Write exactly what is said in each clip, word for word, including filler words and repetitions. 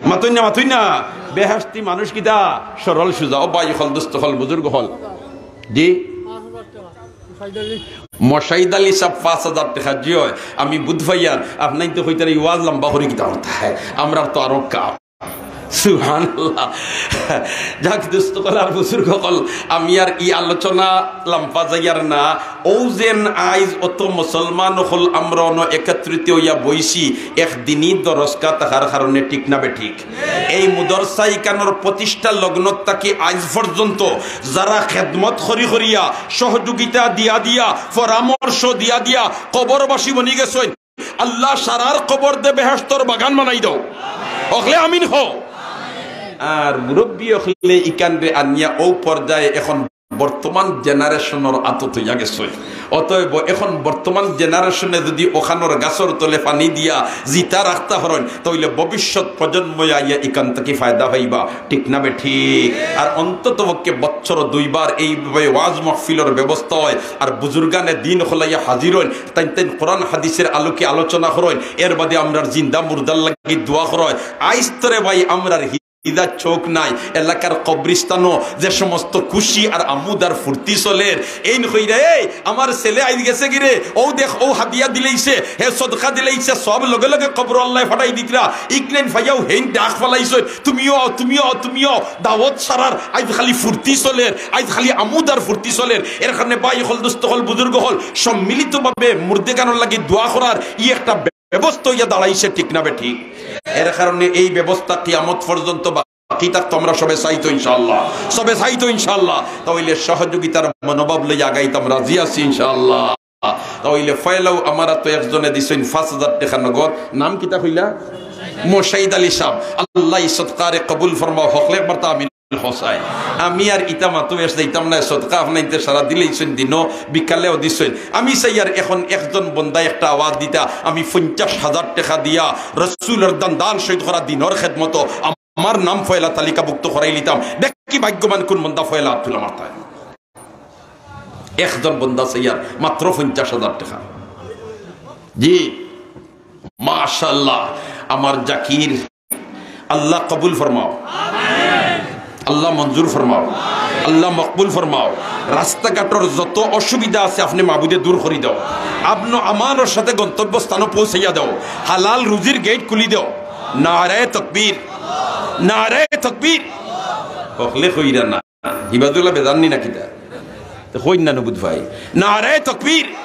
মাতইন না, মাতইন না। বেহেশতি মানুষ কিতা? সরল সুজা। ও ভাই অকল, দোস্ত অকল, বুজুর্গ অকল। জি? মোশাহিদ আলী সাব পাঁচ হাজার টেকা। জি অয়, আমি বুঝ পাইয়ার, আপনাইন তো কইতারা ই ওয়াজ লম্বা করি কিতা করতা অয়, আমরার তো আরো কাম। সুবহানাল্লাহ। যাক দোস্ত অকল আর বুজুর্গ অকল, আমি আর ই আলোচনা লম্বা যাইয়ার না। অউ যেন আইজ অত মুসলমান অকল আমরা অনো একত্রিত অইয়া বইছি, এক দিনই দরসগা থাকার কারণে, ঠিক না বেঠিক? এই মুদরসা ইখানর প্রতিষ্ঠা লগ্ন থাকি আইজ পর্যন্ত যারা খেদমত করি করিয়া, সহযোগিতা দিয়া দিয়া, পরামর্শ দিয়া দিয়া, কবরবাসী বনি গেছইন, আল্লাহ সারার কবররে বেহেশতর বাগান বানাই দেও। অকলে আমিন কও। আর মুরব্বি অকলে ইখানরে আনিয়া অউ পর্যায়ে এখন বর্তমান জেনারেশনর আতো থইয়া গেছে। অতএব এখন বর্তমান জেনারেশনে যদি অখানর গাছর তলে পানি দিয়া জিতা রাখতা পারইন, তাইলে ভবিষ্যৎ প্রজন্ম আইয়া ইখান থাকি ফায়দা পাইবা, ঠিক না বেঠিক? আর অন্তত পক্ষে বছর দুইবার এইভাবে ওয়াজ মাহফিলর ব্যবস্থা অয়, আর বুজুর্গানে দিন অকল আইয়া হাজির অইন, তাইন তাইন কোরআন হাদিসের আলোকে আলোচনা করইন, এর বাদে আমরার জিন্দা মুর্দার লাগি দোয়া করইন। আইজ তরে ভাই আমরার ইদার চউখ নাই, এলাকার কবরিস্তানো যে সমস্ত খুশি আর আমোদ আর ফুর্তি চলের, এইন কইরা, "এই, আমার ছেলে আইজ গেছে গিরে, অউ দেখ, অউ হাদিয়া দিলাইছে, হে সদকা দিলাইছে", সব লগে লগে কবরো আল্লায় ফাটাই দিতরা। ইকলেন ফাইয়াও হেইন ডাক ফালাইছইন, "তুমিও আও, তুমিও আও, তুমিও আও।" দাওয়াত সারার আইজ খালি ফুর্তি চলের, আইজ খালি আমোদ আর ফুর্তি চলের। এর কারণে ভাই অকল, দোস্ত অকল, বুজুর্গ অকল, সম্মিলিতভাবে মুর্দেগানর লাগি দোয়া করার ই একটা ব্যবস্থা অইয়া দাঁড়াইছে, ঠিক না বেঠিক? এর কারণে এই ব্যবস্থা কিয়ামত পর্যন্ত বাকি থাকতো, আমরা সবে চাইতো ইনশাআল্লাহ, সবে চাইতো ইনশাআল্লাহ। তাইলে সহযোগিতার মনোভাব লইয়া আগাইতাম, রাজি আছি ইনশাআল্লাহ। তাইলে পয়লাউ আমারা তো একজনে দিছইন পাঁচ হাজার টেকা নগদ, নাম কিতা কইলা? মোশাহিদ আলী সাব। আল্লাহ ই সদকারে কবুল ফরমাও, হকলে একবার তো আমিন। হোসাইন, আমি আর ইতা মাতো বেশ যাইতাম না, সদকা আপনাইনতে সারা দিলাইছইন, দিনো বিকালেও দিছইন। আমি চাইয়ার এখন একজন বন্দায় একটা আওয়াজ দিতা, আমি পঞ্চাশ হাজার টেকা দিয়া রসুলর দান, দান শহীদ করা দিনর খেদমতো আমার নাম পয়লা তালিকাভুক্ত করাইলিতাম। দেখি ভাগ্যবান কোন বন্দা পয়লা আত তুলা মারতা। একজন বন্দা চাইয়ার মাত্র পঞ্চাশ হাজার টেকা। জি, মাশাআল্লাহ, আমার জাকির, আল্লাহ কবুল ফরমাও, আল্লাহ মঞ্জুর ফরমাও, আল্লাহ মকবুল ফরমাও। রাস্তাঘাটর যত অসুবিধা আছে আপনে মাবুদে দূর করি দেও। আপনে আমানর সাথে গন্তব্যস্থানো পৌঁছাইয়া দেও। হালাল রুজির গেইট খুলি দেও। নারায়ে তকবীর, নারায়ে তকবীর। হকলে কইরা না। হিবাদুল্লাহ বেজাননি না কিতা? তো কইন না নবুদ ভাই। নারায়ে তকবীর।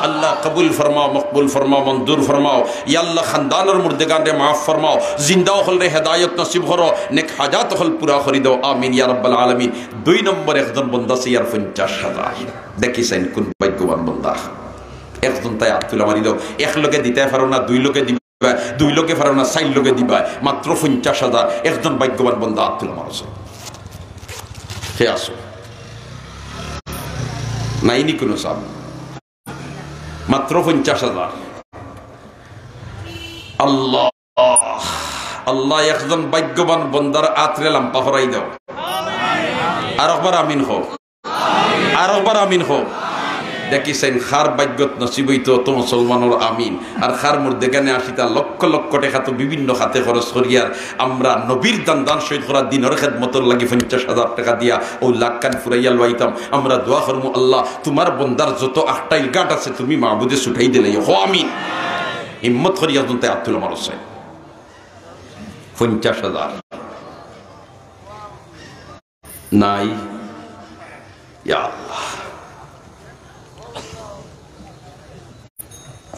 আল্লাহ কবুল ফরমাও, মকবুল ফরমাও, মঞ্জুর ফরমাও। ইয়া আল্লাহ, খানদানর মুর্দেগানরে মাফ ফরমাও, জিন্দা অকলরে হেদায়ত নসিব করো, নেক হাজাত অকল পুরা করি দেও। আমিন ইয়া রাব্বাল আলামিন। দুই নম্বর একজন বন্দা চাইয়ার পঞ্চাশ হাজার। দেখি চাইন কোন ভাগ্যবান বন্দা। একজন তাই আত তুলা মারি দেও। এক লগে দিতায় পারো না, দুই লগে দিবা, দুই লগে পারো না, চাইর লগে দিবা। মাত্র পঞ্চাশ হাজার। একজন ভাগ্যবান বন্দা আত তুলা মারো। কে আছো? নাইনি কোনো সাব। মাত্র পঞ্চাশ হাজার। আল্লাহ, আল্লাহ, একজন ভাগ্যবান বন্দার আতরে লাম্বা করাই দাও। আর একবার আমিন কও। আর একবার আমিন কও। দেখি চাইন, কার ভাগ্যত নসিব অইতো অত মুসলমানর আমিন। আর কার মুর্দেগানে আশিতা লক্ষ লক্ষ টেকা তো বিভিন্ন খাতে খরচ করিয়ার আমরা নবীর দান, দান শহীদ করা দিনর খেদমতর লাগি পঞ্চাশ হাজার টেকা দিয়া অউ লাখখান ফুরাইয়া লইতাম। আমরা দোয়া করমু, আল্লাহ, তুমার বন্দার যত আখটাইল গাট আছে, তুমি মাবুদে ছুটাই দিলাইও। কও আমিন। হিম্মত করি একজন তাই আত তুলা মারো চাই। পঞ্চাশ হাজার। নাই। ইয়া আল্লাহ।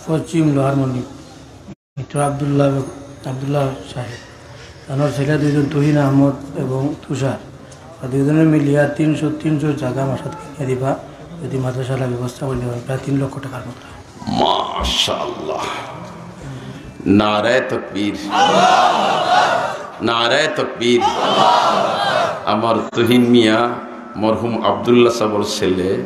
পশ্চিম লোহারমণি, মিত্র আব্দুল্লাহ, আব্দুল্লাহ সাহেব, তানর ছেলে দুইজন তুহিন আহমদ এবং তুষার, আর দুইজনে মিলিয়া তিনশো, তিনশো জাগা মাসাত কিনিয়া দিবা, যদি মাদ্রাসার ব্যবস্থা করিয়া দেন, প্রায় তিন লক্ষ টেকার মতো। মাশাআল্লাহ। নারায়ে তকবীর। নারায়ে তকবীর। আমার তুহিন মিয়া, মরহুম আব্দুল্লাহ সাবর ছেলে,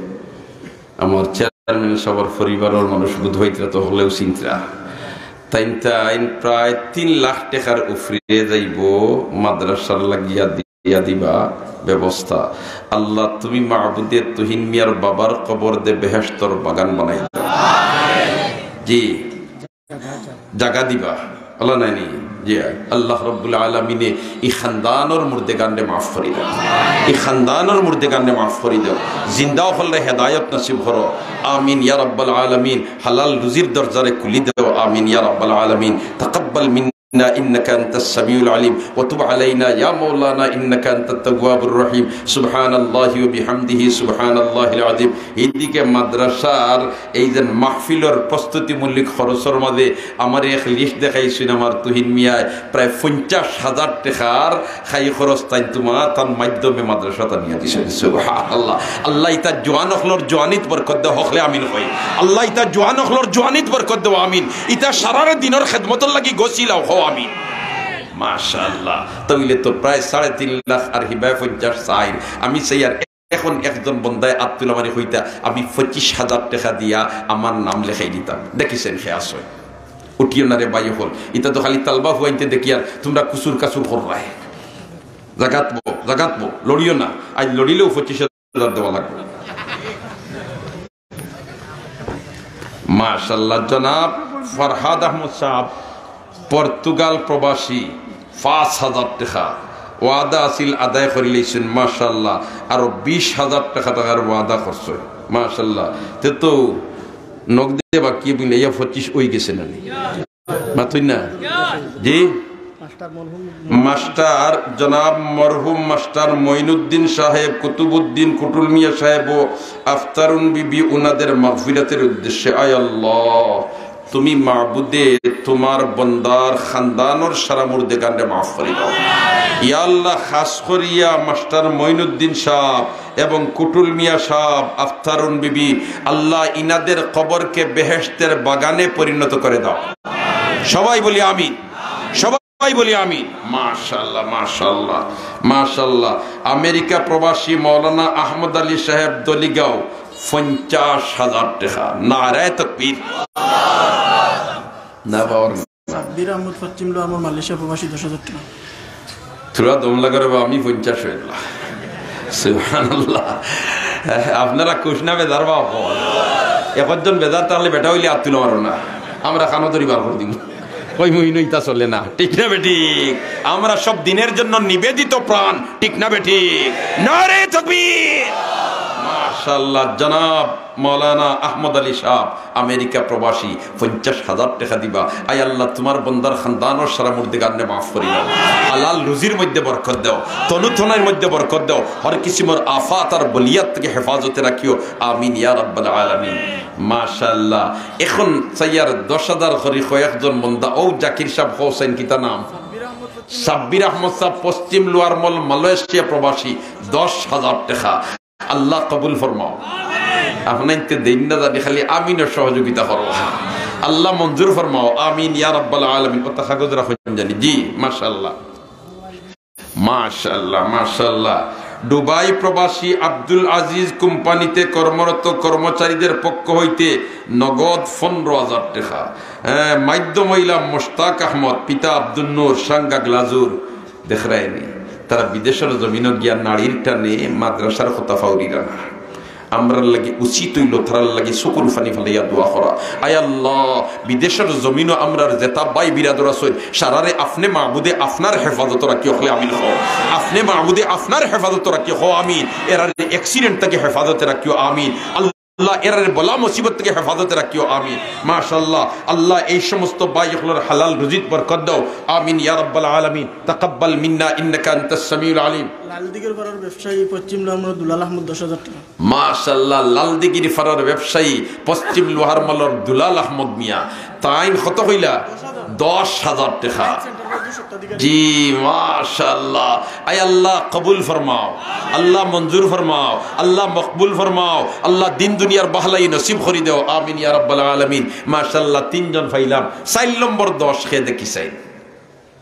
আমার চেয়ারম্যান সাবর পরিবারর মানুষ, বুধবাইতরা তো হকলেও চিনতরা। তাইন তাইন প্রায় তিন লাখ টেকার উপরে যাইবো মাদ্রাসার লাগিয়া দিয়া দিবা ব্যবস্থা। আল্লাহ, তুমি মাবুদে তুহিন মিয়ার বাবার কবররে বেহেশতর বাগান বানাই দাও। জি, জাগা দিবা। আল্লাহ নাইনি? আয়। আল্লাহ রব্বুল আলামিনে ই খানদানর মুর্দেগানরে মাফ করি দেও, ই খানদানর মুর্দেগানরে মাফ করি দেও, জিন্দা অকলরে হেদায়ত নসিব করো। আমিন ইয়া রাব্বাল আলামিন। হালাল রুজির দরজারে খুলি দেও। আমিন ইয়া রাব্বাল আলামিন। তাকাব্বাল মিন্না ইন্নাকা আনতাস সামিউল আলিম ওয়া তুব আলাইনা ইয়া মাওলানা ইন্নাকা আনতাত তাওয়াবুর রহিম। সুবহানাল্লাহি ওয়া বিহামদিহি, সুবহানাল্লাহিল আযীম। এইদিকে মাদ্রাসার এই যে মাহফিলর প্রস্তুতিমূলক খরচর মাঝে আমার এক লিস্ট দেখাইছইন আমার তুহিন মিয়ায়, প্রায় পঞ্চাশ হাজার টেকার খাই খরচ তাইন তুমার তান মাধ্যমে মাদ্রাসাত আনিয়া দিছইন। সুবহানাল্লাহ। আল্লাহ ইতা জোয়ান অকলর জোয়ানিত বরকত দেও, হকলে আমিন কই। আল্লাহ ইতা জোয়ান অকলর জোয়ানিত বরকত দেও, আমিন। ইতা সারারে দিনর খেদমতর লাগি গছিলাও, কও আমিন। মাশাআল্লাহ। তাইলে তো প্রায় সাড়ে তিন লাখ আর হিবায় পঞ্চাশ চাইর। আমি চাইয়ার এখন একজন বন্দায় আত তুলা মারি কইতা, "আমি পঁচিশ হাজার টেকা দিয়া আমার নাম লেখাই দিতাম।" দেখিছেন, খে আসয়। উঠিও না রে ভাই অকল, ইতা তো খালি তালবা ফুয়াইনতে দেখিয়ার তুমরা কুসুর কাসুর কররায়। জাগাত বো, জাগাত বো, লড়িও না। আইজ লড়িলেও পঁচিশ হাজার দেওয়া লাগবো। মাশাআল্লাহ, জনাব ফরহাদ আহমদ সাহেব, পর্তুগাল প্রবাসী, পাঁচ হাজার টেকা ওয়াদা আছিল, আদায় করিলাইছইন, মাশাআল্লাহ। আরো বিশ হাজার টেকা দেওয়ার ওয়াদা করছইন, মাশাআল্লাহ। তে তো নগদে বাকি বুলে ইয়া পঁচিশ অই গেছে না নি? মাতইন না? জি? মাস্টার জনাব মরহুম মাস্টার মঈনুদ্দিন সাহেব, কুতুবুদ্দিন, কুটুল মিয়া সাহেব ও আফতারুন বিবি উনাদের মাগফিরাতের উদ্দেশ্যে। আয় আল্লাহ, তুমি মাবুদে তুমার বন্দার খানদানর সারা মুর্দেগানরে মাফ করি দেও। ইয়া আল্লাহ, খাস করিয়া মাস্টার মঈনুদ্দিন সাহেব এবং কুটুল মিয়া সাহেব, আফতারুন বিবি, আল্লাহ ইনাদের কবরকে বেহেশতের বাগানে পরিণত করে দাও। সবাই বলি আমিন। সবাই বলি আমিন। মাশাআল্লাহ, মাশাআল্লাহ, মাশাআল্লাহ। আমেরিকা প্রবাসী মাওলানা আহমদ আলী সাহেব দলিগাঁও, পঞ্চাশ হাজার টেকা। নারায়ে তকবীর। না বাবা, না। সাব্বির আহমদ পশ্চিম লোয়ার মল মালয়েশিয়া প্রবাসী, দশ হাজার টেকা। থুড়া দম লাগা রে বা, আমি পঞ্চাশ অইলা। সুবহানাল্লাহ। আপনারা খুশ না বেজার বা অকল? একজন বেজার তাইলে বেটা অইলে আত তুলা মারো না, আমরা কানো ধরি বার করি দিমু। কই মুই নই, ইতা চলে না, ঠিক না বেঠিক? আমরা সব দিনের জন্য নিবেদিত প্রাণ, ঠিক না বেঠিক? নারে তকবীর। মাশাআল্লাহ, জনাব মাওলানা আহমদ আলী সাহেব, আমেরিকা প্রবাসী, পঞ্চাশ হাজার টেকা দিবা। আয় আল্লাহ, তুমার বন্দার খানদানর সারা মুর্দেগানরে মাফ করি দাও। হালাল রুজির মধ্যে বরকত দাও, তনুতনার মধ্যে বরকত দাও, হর কিসিমর আফাত আর বলিয়াত থেকে হেফাজতে রাখিও। আমিন ইয়া রাব্বাল আলামিন। মাশাআল্লাহ। এখন চাইয়ার দশ হাজার করি কয়েকজন বন্দা, ও জাকির সাহেব হোসেন, কিতা নাম? সাব্বির আহমদ সাহেব, পশ্চিম লোয়ার মল, মালয়েশিয়া প্রবাসী, দশ হাজার টেকা। আল্লাহ কবুল ফরমাও। আপনাইনতে দেইন না জানি, খালি আমিনর সহযোগিতা করবা। আল্লাহ মঞ্জুর ফরমাও, আমিন ইয়া রাব্বাল আলামিন। অতা কাগজ রাখইন জানি। জি, মাশাআল্লাহ। মাশাআল্লাহ, মাশাআল্লাহ। দুবাই প্রবাসী আব্দুল আজিজ কোম্পানিতে কর্মরত কর্মচারীদের পক্ষ হইতে নগদ পনেরো হাজার টেকা। হ্যাঁ, মাধ্যম অইলা মোশতাক আহমদ, পিতা আব্দুল নূর, সাঙ্গা গ্লাজুর। দেখরায়নি, তারা বিদেশর জমিনো গিয়া নাড়ির টানে মাদ্রাসার কথা ফাউরিরা না। আমরার লাগি উচিত অইলো তারার লাগি চকুর পানি ফালাইয়া দোয়া করা। আয় আল্লাহ, বিদেশর জমিনো আমরার যেতা ভাই বিরাদর আছইন, সারারে আপনে মাবুদে আপনার হেফাজত রাখিও, হকলে আমিন কও। আপনে মাবুদে আপনার হেফাজত রাখিও, কও আমিন। এরারে accident থাকি হেফাজতে রাখিও, আমিন। আল্লাহ, এরারে বালা মুসিবত থাকি হেফাজতে রাখিও, আমিন। মাশাআল্লাহ, আল্লাহ এই সমস্ত ভাই অকলর হালাল রুজিত বরকত দাও, আমিন ইয়া রাব্বাল আলামিন। তাকাব্বাল মিন্না ইন্নাকা আনতাস সামিউল আলিম। লালদিঘির পাড়ার ব্যবসায়ী পশ্চিম লোহার মল দুলাল আহমদ, দশ হাজার টেকা। মাশাআল্লাহ, লালদিঘির পাড়ার ব্যবসায়ী পশ্চিম লোহার মলর দুলাল আহমদ মিয়া, তাইন কত কইলা? দশ হাজার টেকা। জি, মাশাআল্লাহ। আয় আল্লাহ, কবুল ফরমাও, আল্লাহ মঞ্জুর ফরমাও, আল্লাহ মকবুল ফরমাও, আল্লাহ দিন দুনিয়ার বাহলাই নসিব করি দেও, আমিন ইয়া রাব্বাল আলামিন। মাশাআল্লাহ, তিনজন পাইলাম। চাইর নম্বর দশ কে দেখি চাই,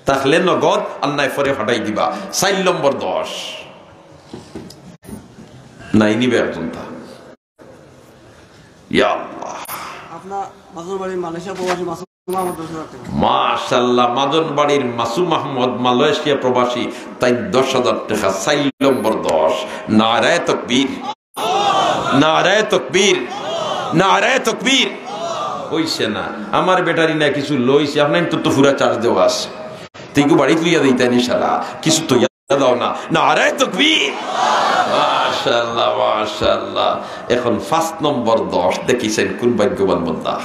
তাহলে নগদ আর নাই পরে ফাটাই দিবা। চাইর নম্বর দশ নাই নিবে একজন তা। ইয়া আল্লাহ। আপনার মাদুর বাড়ির মালয়েশিয়া প্রবাসী মাসুম আহমদ, দশ হাজার টেকা। মাশাআল্লাহ, মাদুর বাড়ির মাসুম আহমদ, মালয়েশিয়া প্রবাসী, তাইন দশ হাজার টেকা, চাইর নম্বর দশ। নারায়ে তকবীর, নারায়ে তকবীর, নারায়ে তকবীর। অইছে না, আমার ব্যাটারি না কিছু low অইছে, আপনার তো, তো পুরা charge দেওয়া আছে। ইগু বাড়িত লইয়া দিতা নি সারা, কিছু তো ইয়া দাও না। নারায়ে তাকবীর। মাশাআল্লাহ, মাশাআল্লাহ। এখন পাঁচ নম্বর দশ, দেখি চাইন কোন ভাগ্যবান বন্দা।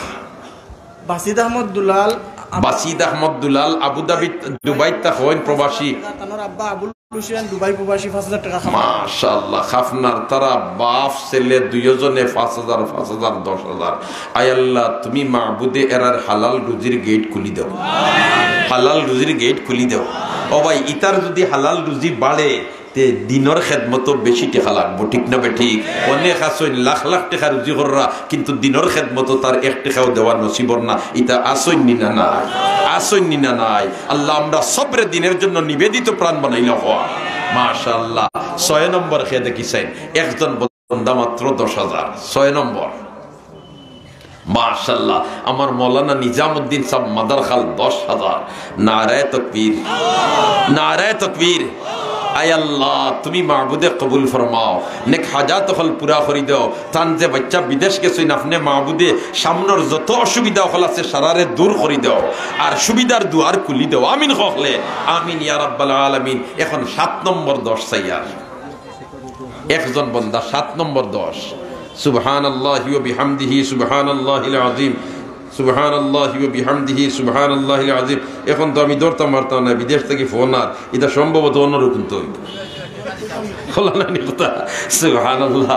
বাসিদ আহমদ দুলাল, আব- বাসিদ আহমদ দুলাল, আবুধাবি, দুবাই থাকইন প্রবাসী। তানর আব্বা আবুল হোসেন, দুবাই প্রবাসী, পাঁচ হাজার টেকা খাম। মাশাআল্লাহ, খাফনার তারা বাপ ছেলে দুইওজনে পাঁচ হাজার, পাঁচ হাজার, দশ হাজার। আয় আল্লাহ, তুমি মাবুদে এরার হালাল রুজির গেট খুলি দাও, হালাল রুজির গেট খুলি দাও। ও ভাই, ইতার যদি হালাল রুজি বাড়ে, তে দিনর খেদমতো বেশি টেকা লাগবো, ঠিক না বেঠিক? অনেক আছইন লাখ লাখ টেকা রুজি কররা, কিন্তু দিনর খেদমতো তার এক টেকাও দেওয়া নসিব অর না। ইতা আছইন নি না নাই? আছইন নি না নাই? আল্লাহ, আমরা সবরে দিনের জন্য নিবেদিত প্রাণ বানাইলা হওয়া। মাশাআল্লাহ। ছয় নম্বর খেয়ে দেখি চাইন, একজন বন্দা মাত্র দশ হাজার। ছয় নম্বর। মাশাআল্লাহ, আমার মৌলানা নিজামুদ্দিন সাহেব মাদারখাল দশ হাজার। নারায়ে তাকবীর, নারায়ে তাকবীর। আয় আল্লাহ, তুমি মাবুদে কবুল ফরমাও, নেক হাজাত অকল পুরা করি দাও। তান যে বাচ্চা বিদেশ গেছইন, আপনে মাবুদে সামনর যত অসুবিধা অকল আছে সারারে দূর করি দাও, আর সুবিধার দুয়ার খুলি দাও। আমিন কও অকলে, আমিন ইয়া রাব্বাল আলামিন। এখন সাত নম্বর দশ চাইয়ার। একজন বন্দা, সাত নম্বর দশ। সুবহানাল্লাহি ওয়া বিহামদিহি, সুবহানাল্লাহিল আযীম, সুবহানাল্লাহি ওয়া বিহামদিহি, সুবহানাল্লাহিল আযীম। এখন তো আমি ধরতাম পারতাম না, বিদেশ থাকি ফোন আর, ইটা সম্ভবত অন্যরকম তো অইবো। খোলা নানি কথা? সুবহানাল্লাহ।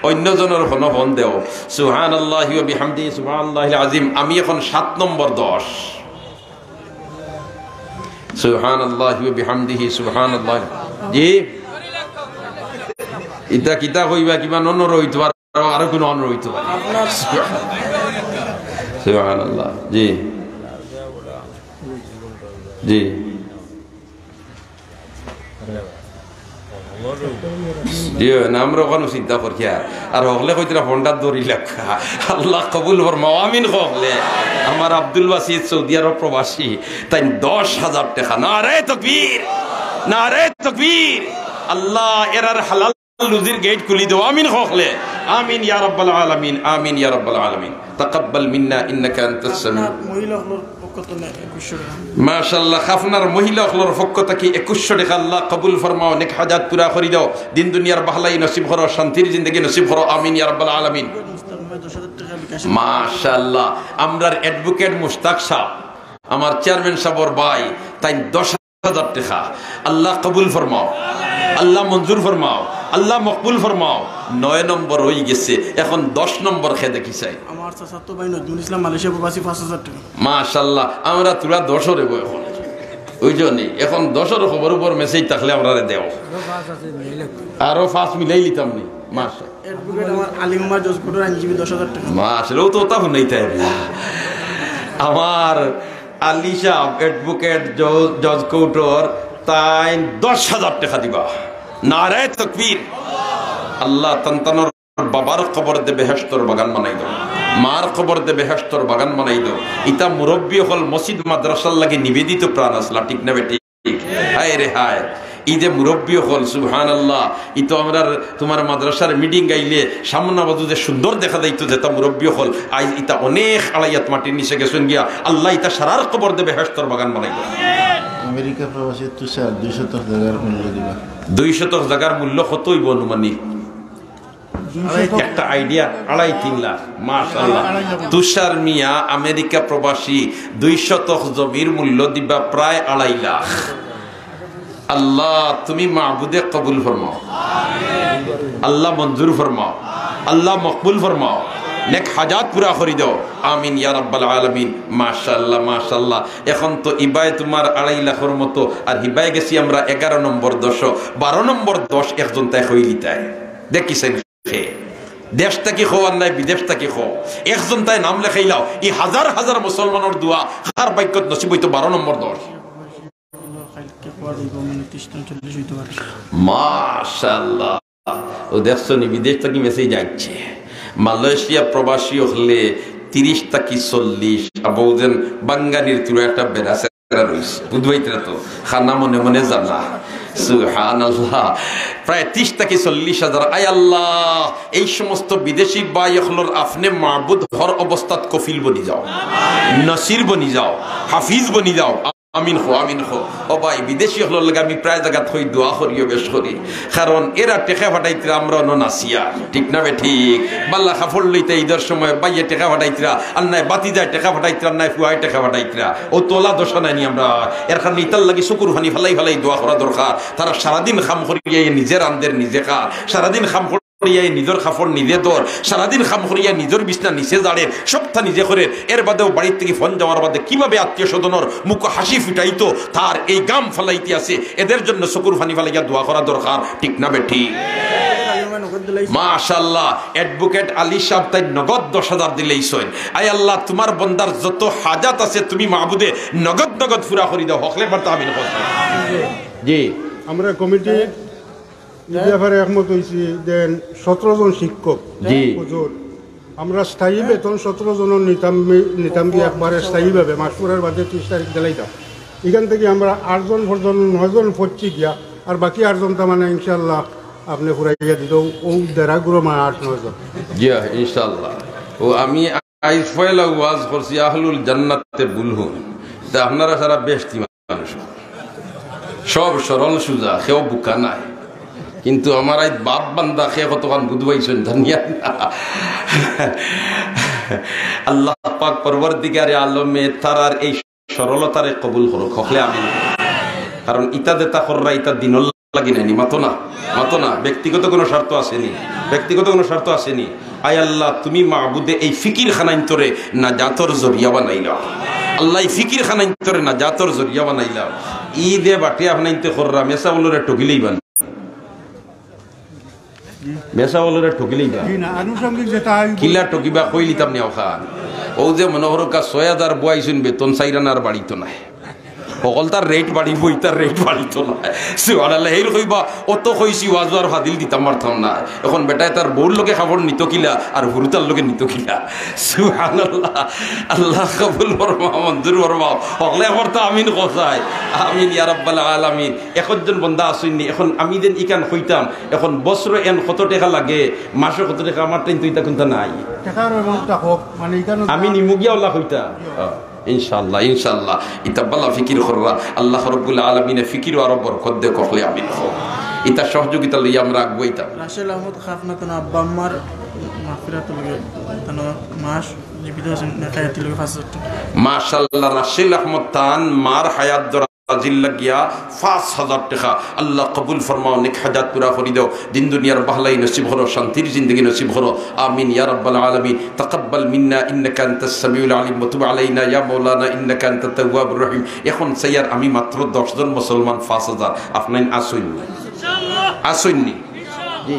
অন্য জনর ফোন, ফোন দেও। সুবহানাল্লাহি ওয়া বিহামদিহি, সুবহানাল্লাহিল আযীম। আমি এখন সাত নম্বর দশ। সুবহানাল্লাহি ওয়া বিহামদিহি, সুবহানাল্লাহ। জি, ইটা কিতা কইবা, কিবা ননর অইতো পারে, আরো কুনু অনর অইতো পারে। সুবহানাল্লাহ। জি, জি। জি, না, আমরা ওখানে চিন্তা করি আর, আর হকলে কইতরা ফোনটা ধরি লাগা। আল্লাহ কবুল ফরমাও, আমিন কও অকলে। আমার আব্দুল বাসিত সৌদি আরব প্রবাসী, তাইন দশ হাজার টেকা। নারায়ে তাকবীর, নারায়ে তাকবীর। আল্লাহ এরার হালাল রুজির গেট খুলি দাও, আমিন কও অকলে। আমিন ইয়া রাব্বাল আলামিন, আমিন ইয়া রাব্বাল আলামিন। তাকাব্বাল মিন্না ইন্নাকা আনতাস সামিউ। আপনার মহিলা অকলর পক্ষ তনে একুশশো টেকা। মাশাআল্লাহ, খাফনার মহিলা অকলর পক্ষ থাকি একুশশো টেকা। আল্লাহ কবুল ফরমাও, নেক হাজাত পুরা করি দাও, দিন দুনিয়ার ভালাই নসিব করো, শান্তির জিন্দেগি নসিব করো, আমিন ইয়া রাব্বাল আলামিন। মাশাআল্লাহ, আমরার অ্যাডভোকেট মুশতাক সাহেব, আমার চেয়ারম্যান সাহেবর ভাই, তাইন দশ হাজার টেকা। আল্লাহ কবুল ফরমাও, আল্লাহ মঞ্জুর ফরমাও, আল্লাহ মকবুল ফরমাও। নয় নম্বর অই গেছে, এখন দশ নম্বর খেয়ে দেখি চাই। আমার চাচাতো ভাই নজরুল ইসলাম মালয়েশিয়া প্রবাসী পাঁচ হাজার টেকা। মাশাআল্লাহ, আমরা তুরা দশ অরে বয় এখন। ওই জন্যই এখন দশ অর খবর উপর মেসেজ থাকলে আমরারে দেও। আরো পাঁচ মিলাই লিতাম নি। মাশাআল্লাহ। অ্যাডভোকেট আমার আলিম উমার জজ কোর্টের আইনজীবী দশ হাজার টেকা। মাশাআল্লাহ, ও তো ওটা হুনাইতে হবে। আমার আলী সাহেব, অ্যাডভোকেট জজ, জজ কোর্টর, তাইন দশ হাজার টেকা দিবা। নারায়ে তাকবীর। আল্লাহ তান তানর বাবার কবরদে বেহেশতর বাগান বানাই দাও, মার কবরদে বেহেশতর বাগান বানাই দাও। ইতা মুরব্বী অকল মসজিদ মাদ্রাসার লাগি নিবেদিত প্রাণ আছলা, ঠিক না বেঠিক? হায় রে হায়, ই যে মুরব্বী অকল, সুবহানাল্লাহ, ই তো আমরার তুমার মাদ্রাসার মিটিং গাইলে সামনা বাজু যে সুন্দর দেখা যাইতো যেতা মুরব্বী অকল, আইজ ইতা অনেক আড়াইয়াত মাটির নিচে গেছইন গিয়া। আল্লাহ ইতা সারার কবরদে বেহেশতর বাগান বানাই দাও। আমেরিকা প্রবাসী তুষার দুই শতক জাগার মূল্য দিবা। দুই শতক জাগার মূল্য কত অইবো আনুমানিক? একটা আইডিয়া, আড়াই তিন লাখ। মাশাআল্লাহ। তুষার মিয়া আমেরিকা প্রবাসী, দুই শতক জমির মূল্য দিবা প্রায় আড়াই লাখ। আল্লাহ, তুমি মাবুদে কবুল ফরমাও, আল্লাহ মঞ্জুর ফরমাও, আল্লাহ মকবুল ফরমাও, নেক হাজাত পুরা করি দাও। আমিন ইয়া রাব্বাল আলামিন। মাশাআল্লাহ, মাশাআল্লাহ। এখন তো ইবায় তুমার আড়াই লাখর মতো, আর হিবায় গেছি আমরা এগারো নম্বর দশ, বারো নম্বর দশ একজন তাই কইলি তাই। দেখি চাইন। দেশ থাকি কও আর নাই বিদেশ থাকি কও, একজন তাই নাম লেখাইলাও। ই হাজার হাজার মুসলমানর দোয়া, কার ভাগ্যত নসিব অইতো বারো নম্বর দশ। মাশাআল্লাহ। ও দেখছো নি, বিদেশ থাকি মেসেজ আইছে, মালয়েশিয়া প্রবাসী অকলে তিরিশ থাকি চল্লিশ, আবু যেন বাঙ্গানির তুরা একটা বেড়া রইছে, বুঝবাইতরা তো, খানা মনে মনে জানা। সুবহানাল্লাহ। প্রায় ত্রিশ থাকি চল্লিশ হাজার। আয় আল্লাহ, এই সমস্ত বিদেশি ভাই অকলর আপনে মাবুদ হর অবস্থাত কফিল বনি যাও, নাসির বনি যাও, হাফিজ বনি যাও। আমিন কও, আমিন কও। ও ভাই, বিদেশি অকলর লগে আমি প্রায় জাগাত কই, দোয়া করিও বেশ করি, কারণ এরা টেকা পাঠাইতরা, আমরা অনো নাচিয়ার, ঠিক না বেঠিক? বালা কাপড় লইতা ইদর সময় ভাইয়ে টেকা পাঠাইতরা, আর নায় ভাতিজায় টেকা পাঠাইতরা, আর নায় ফুয়ায় টেকা পাঠাইতরা। অউ তো অলা দশা নায় নি আমরার? এর কারণে ইতার লাগি চকুর পানি ফালাই ফালাই দোয়া করা দরকার। তারা সারাদিন কাম করিয়া নিজে রান্ধের, নিজে খার, সারাদিন কাম করিয়া নিজর কাপড় নিজে ধর, সারাদিন কাম করিয়া নিজর বিছনা নিজে ঝাড়ের, সবটা নিজে করের। এর বাদেও বাড়ির থাকি ফোন যাওয়ার বাদে কিভাবে আত্মীয় স্বজনর মুখো হাসি ফুটাইতো, তার এই ঘাম ফালাইতে আছে। এদের জন্য চকুর পানি ফালাইয়া দোয়া করা দরকার, ঠিক না বেঠিক? মাশাআল্লাহ, অ্যাডভোকেট আলী সাহেব তাইন নগদ দশ হাজার দিলাইছইন। আয় আল্লাহ, তুমার বন্দার যত হাজাত আছে তুমি মাবুদে নগদ নগদ পুরা করি দেও। হকলে পারতা আমিন কও। জি। আমরা কমিটি ই ব্যাপারে একমত অইছি, দেন সতেরো জন শিক্ষক, জি। হুজুর, আমরা স্থায়ী বেতন সতেরো জনর নিতাম, নিতাম কি একবারে স্থায়ীভাবে মাস পুরার বাদে ত্রিশ তারিখ দিলাইতাম। ইখান থাকি আমরা আটজন পর্যন্ত, নয়জন পড়ছি গিয়া, আর বাকি আটজন তার মানে ইনশাআল্লাহ আপনে ফুরাইয়া দিত, অউ দেড়া গুরু মা আট নয়জন। জি, ইনশাআল্লাহ। ও আমি আইজ পয়লা ওয়াজ করছি, আহলুল জান্নাতে ভুল হুন। তে আপনারা সারা বেহেশতি মানুষ। সব সরল সুজা, কেউ বুকা নায়। কিন্তু আমার আইজ বাপ বান্দা, কে কতখান বুঝ পাইছইন জানিয়া না। আল্লাহ পাক পরওয়ারদিগারে আলমে তারার এই সরলতারে কবুল করো, হকলে আমিন। কারণ ইতা যেতা কররা, ইতা দিনর লাগি নায়নি, মাতো না, মাতো না। ব্যক্তিগত কোনো স্বার্থ আছে নি, ব্যক্তিগত কোনো স্বার্থ আছে নি। আয় আল্লাহ, তুমি মাবুদে এই ফিকির খানাইন্তরে নাজাতর জরিয়া বানাইলাও। আল্লাহ, এই ফিকির খানাইন্তরে নাজাতর জরিয়া বানাইলাও। ই যে বাটে আপনাইন্তে কররা, মেসাবলরে ঠগিলাইবা না। মেসাবলরে ঠগিলাইবা। জি না, আনুষঙ্গিক যেটা আইব। কিলা ঠগিবা কইলিতাম নি অখান। অউ যে মনো করউক্কা ছয় হাজার বওয়াইছইন বেতন, চাইর আনার বাড়িত নাই। হকলতার রেট বাড়িবো, ইতার রেট বাড়িতো নায়। সুবহানাল্লাহ, হেইর কইবা, অত কইছি ওয়াজো আর ফাদিল দিতাম পারতাম না। এখন বেটায় তার বউর লগে কাপড় নিতো কিলা, আর হুরুতার লগে নিতো কিলা। সুবহানাল্লাহ, আল্লাহ কবুল ফরমাও, মঞ্জুর ফরমাও। হকলে পড়তা আমিন কও চাই। আমিন ইয়া রাব্বাল আলামিন। একজন বন্দা আছইন নি, এখন আমি যেন ইখান কইতাম, এখন বছরো এন কত টেকা লাগে, মাসো কত টেকা, আমার টাইম তো ইতা কুন্তা নাই। টেকার অভাব থাকউক, মানে ইখান আমি নিমুগিয়া অলা কইতা। ইনশাআল্লাহ, ইনশাআল্লাহ। ইতা বালা ফিকির কররা, আল্লাহ রাব্বুল আলামিনে ফিকিরো আরো বরকত দেউক, হকলে আমিন কও। ইতা সহযোগিতা লইয়া আমরা আগুয়াইতাম। রাসেল আহমদ খাফ না তান আব্বা আম্মার মাগফিরাতর লাগি, তান মা জীবিত আছইন, নেক হায়াতর লাগি পাঁচ হাজার টেকা। মাশাআল্লাহ, রাসেল আহমদ তান মার হায়াত দরাজির লাগিয়া পাঁচ হাজার টেকা। আল্লাহ কবুল ফরমাও, নেক হায়াত পুরা করি দেও। দিন দুনিয়ার ভালাই নসিব করো, শান্তির জিন্দেগি নসিব করো। আমিন ইয়া রাব্বাল আলামিন। তাকাব্বাল মিন্না ইন্নাকা আনতাস সামিউল আলিম ওয়া তুব আলাইনা ইয়া মাওলানা ইন্নাকা আনতাত তাওয়াবুর রহিম। এখন চাইয়ার আমি মাত্র দশ জন মুসলমান পাঁচ হাজার। আপনাইন আছইন নি? আছইন নি? জি।